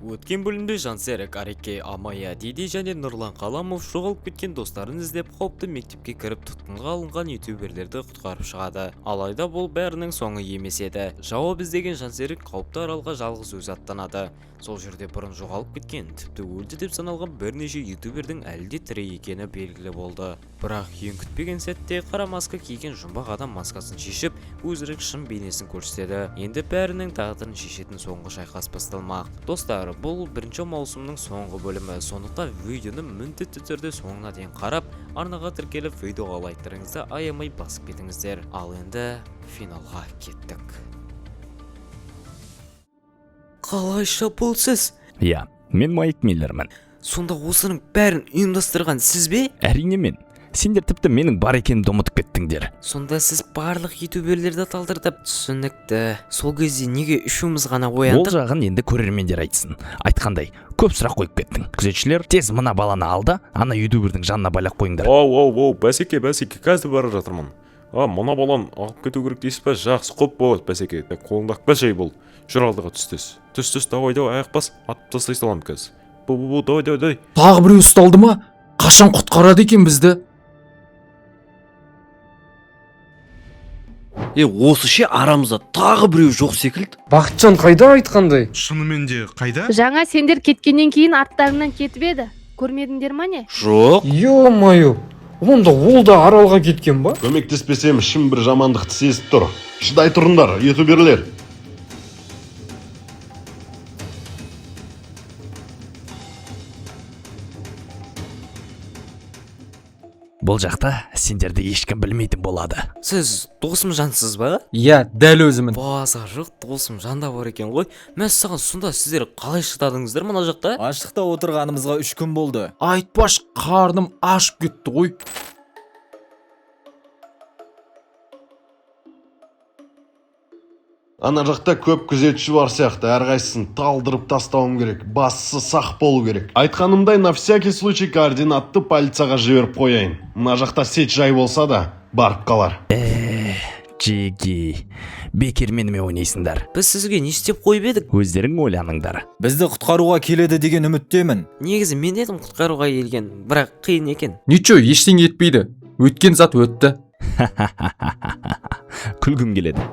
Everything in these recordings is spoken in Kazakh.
Өткен бөлімде Жансерік, Ареке, Амая, Диди және Нұрлан Қаламов жоғалып кеткен достарын іздеп, қауіпті мектепке кіріп, тұтқынға алынған ютуберлерді құтқарып шығады. Алайда бұл бәрінің соңы емес еді. Жауап іздеген Жансерік қауіпті аралға жалғыз өзі аттанады. Сол жерде бұрын жоғалып кеткен, тіпті өлді деп саналған бірнеше ютубердің әлі де тірі екені белгілі болды. Бірақ ең күтпеген сәтте қара маска киген жұмбақ адам маскасын шешіп, өзінің шын бейнесін көрсетеді. Енді бәрінің тағдырын шешетін соңғы шайқас басталмақ. Достар, бұл бірінші маусымның соңғы бөлімі, сондықтан видеоны міндетті түрде соңына дейін қарап, арнаға тіркеліп, видеоға лайктарыңызды аямай басып кетіңіздер. Ал енді финалға кеттік. Қалайша, бұл сіз? Иә, мен Майк Миллермін. Сонда осының бәрін ұйымдастырған сіз бе? Әрине мен. Сендер тіпті менің бар екенімді ұмытып кеттіңдер. Сонда сіз барлық ютуберлерді талдыртып, түсінікті. Сол кезде неге үшеуміз ғана Ол ояндық? жағын енді көрермендер айтсын. Айтқандай, көп сұрақ қойып кеттің. Күзетшілер, тез мына баланы ал да, ана ютубердің жанына байлап қойыңдар. Оу, оу, оу, бәсеке, бәсеке, қазір бара жатырмын. А, мына баланы алып кету керек дейсіз ба? Жақсы, құп болады, бәсеке. Так, қолыңды алып келші, ей, бол. Жүр алдыға, түс тез. Түс, түс, давай, давай, аяқ бас, атып тастай саламын қазір. Бу, бу, бу, давай, давай, давай. Тағы біреу ұсталды ма? Қашан құтқарады екен бізді? Е, осы ше, арамызда тағы біреу жоқ секілді. Бақытжан қайда, айтқандай? Шынымен де қайда? Жаңа сендер кеткеннен кейін арттарыңнан кетіп еді. Көрмедіңдер ма, не? Жоқ. Ё-моё, онда ол да аралға кеткен ба? Көмектеспесем, ішім бір жамандықты сезіп тұр. Шыдай тұрыңдар, ютуберлер. Бұл жақта сендерді ешкім білмейтін болады. Сіз Досымжансыз ба? Иә, дәл өзімін. Базар жоқ, Досымжан да бар екен ғой. Мәссаған, сонда сіздер қалай шыдадыңыздар мына жақта? Аштықта отырғанымызға 3 күн болды. Айтпаш, қарным ашып кетті ғой. Ана жақта көп күзетші бар сияқты, әрқайсысын талдырып тастауым керек. Бастысы, сақ болу керек. Айтқанымдай, на всякий случай координатты полицияға жіберіп қояйын. Мына жақта сеть жай болса да, барып қалар. Джеги, бекер менімен ойнайсыңдар. Біз сізге не істеп қойып едік? Өздерің ойланыңдар. Бізді құтқаруға келеді деген үміттемін. Негізі мен едім құтқаруға келген, бірақ қиын екен. Ничего, ештеңе етпейді. Өткен зат өтті. Күлгім келеді.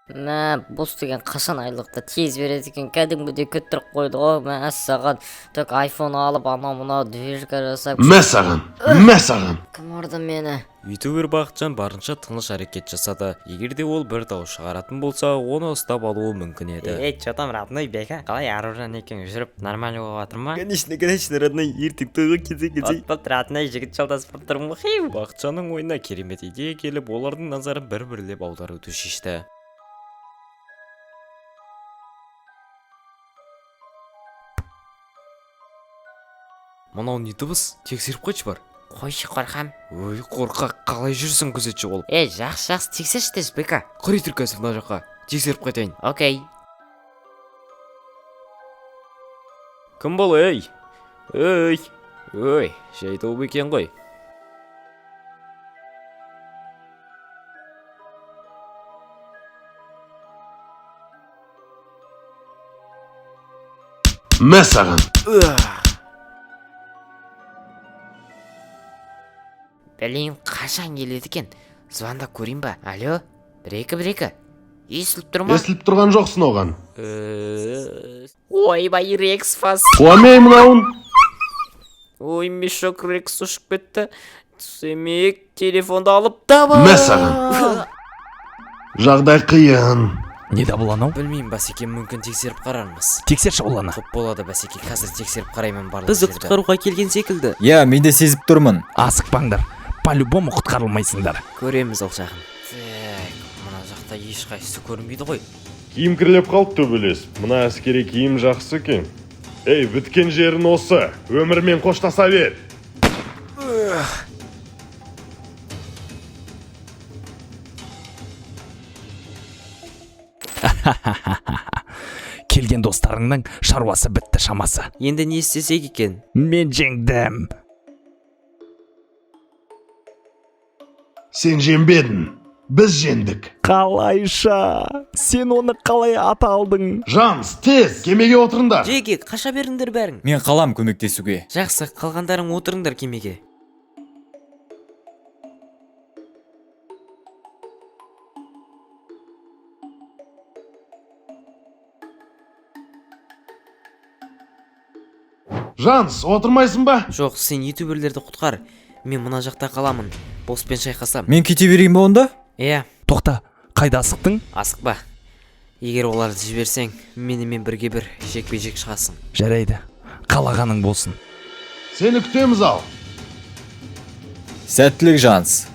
Мә, бос деген қашан айлықты тез береді екен? Кәдімгідей күттіріп қойды ғой. Мәссаған, так, айфон алып, анау мынау движка жасап. Мә саған, мә саған. Кім ұрды мені? Ютубер Бақытжан барынша тыныш әрекет жасады. Егер де ол бір дауыс шығаратын болса, оны ұстап алуы мүмкін еді. Ей, че там, родной? Бека, қалай, Аружан екеуің жүріп, нормально болып жатыр ма? Конечно, конечно, родной, ертең тойға келсе. Вот, вот, родной, жігіт жолдас болып тұрмын ғой, хиу. Бақытжанның ойына керемет идея келіп, олардың назарын бір бірлеп аударуды шешті. Мынау не дыбыс? Тексеріп қайтшы, бар. Қойшы, қорқам. Ой, қорқақ, қалай жүрсің күзетші болып? Ей, жақсы, жақсы, тексерші тез, Бека. Қарай тұр, қазір мына жаққа тексеріп қайтайын. Окей. Кім бұл, ей? Ей, ой, жай тауып екен ғой. Мә саған. Блин, қашан келеді екен? Звондап көрейін ба? Алло, 1 2 1 2, естіліп тұр ма? Естіліп тұрған жоқсың оған. Ойбай, рекс фас. Қуамей мынауын. Ой, мешок, рекс ұшып кетті. Түсемек, телефонды алып таба. Мә саған. Жағдай қиын. Не дабыл анау? Білмеймін, басеке, мүмкін тексеріп қарармыз. Тексерші ол ана. Құп болады, басеке, қазір тексеріп қараймын барлық. Бізді құтқаруға келген секілді. Иә, мен де сезіп тұрмын. Асықпаңдар. По-любому құтқарылмайсыңдар. Көреміз ол жағын. Так, мына жақта ешқайсысы көрінбейді ғой. Киім кірлеп қалды төбелес. Мына әскери киім жақсы екен. Ей, біткен жерін осы. Өмірмен қоштаса бер. Келген достарыңның шаруасы бітті шамасы. Енді не істесек екен? Мен жеңдім. Сен жеңбедің. Біз жеңдік. Қалайша? Сен оны қалай ата алдың? Жанс, тез, кемеге отырыңдар. Джеки, қаша беріңдер бәрің. Мен қалам көмектесуге. Жақсы, қалғандарың отырыңдар кемеге. Жанс, отырмайсың ба? Жоқ, сен ютуберлерді құтқар. Мен мына жақта қаламын. Боспен шайқасам. Мен кете берейін ба онда? Иә. Тоқта, қайда асықтың? Асықпа. Егер оларды жіберсең, менімен бірге бір жекпе-жек шығасың. Жарайды, қалағаның болсын. Сені күтеміз ал. Сәттілік, Жанс.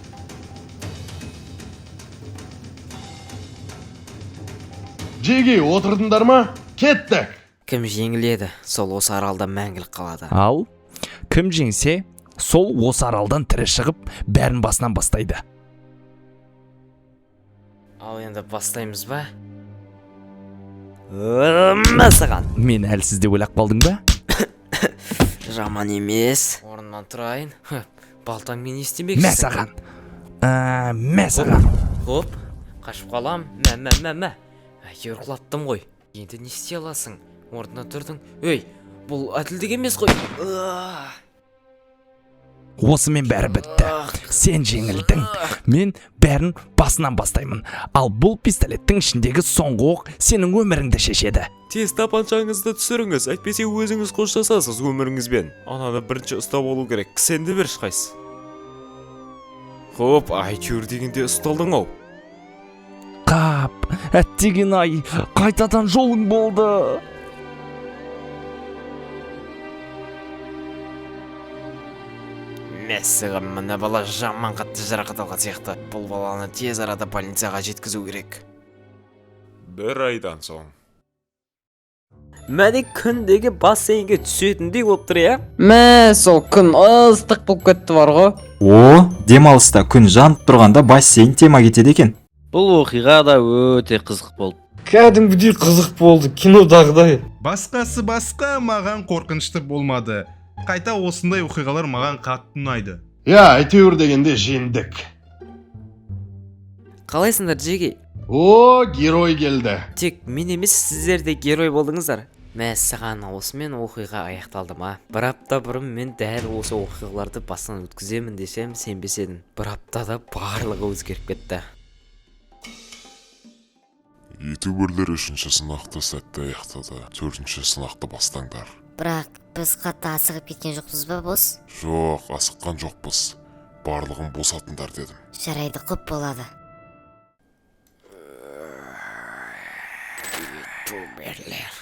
Джеги, отырдыңдар ма? Кеттік. Кім жеңіледі, сол осы аралда мәңгілік қалады. Ал кім жеңсе, сол осы аралдан тірі шығып, бәрін басынан бастайды. Ал енді бастаймыз ба? Мә саған. Мен әлсіз деп ойлап қалдың ба? Жаман емес. Орнымнан тұрайын. Балтаңмен не істемекшісің? Мә саған. Мә саған. Хоп, қашып қалам. Мә, мә, мә, мә. Әйтеуір құлаттым ғой. Енді не істей аласың? Орнынан тұрдың. Өй, бұл әділдік емес қой. Осымен бәрі бітті. Сен жеңілдің. Мен бәрін басынан бастаймын. Ал бұл пистолеттің ішіндегі соңғы оқ сенің өміріңді шешеді. Тез тапаншаңызды түсіріңіз, әйтпесе өзіңіз қоштасасыз өміріңізбен. Ананы бірінші ұстап алу керек. Кісенді бер ешқайсысы. Хоп, әйтеуір дегенде ұсталдың ау. Қап, әттеген ай, қайтадан жолың болды. Мәссаған, мына бала жаман қатты жарақат алған сияқты. Бұл баланы тез арада больницаға жеткізу керек. Бір айдан соң. Мәде күндегі бассейнге түсетіндей болып тұр, иә? Мә, сол күн ыстық болып кетті бар ғой. О, демалыста күн жанып тұрғанда бассейн тема кетеді екен. Бұл оқиға да өте қызық болды. Кәдімгідей қызық болды, кинодағыдай. Басқасы басқа, маған қорқынышты болмады. Қайта осындай оқиғалар маған қатты ұнайды. Иә, әйтеуір дегенде жеңдік. Қалайсыңдар, Джеки? О, герой келді. Тек мен емес, сіздер де герой болдыңыздар. Мәссаған, осымен оқиға аяқталды ма? Бір апта бұрын мен дәл осы оқиғаларды бастан өткіземін десем, сенбес едім. Бір аптада барлығы өзгеріп кетті. Ютуберлер үшінші сынақты сәтті аяқтады. Төртінші сынақты бастаңдар. Бірақ біз қатты асығып кеткен жоқпыз ба, бос? Жоқ, асыққан жоқпыз. Барлығын босатыңдар дедім. Жарайды, құп болады. Ютуберлер.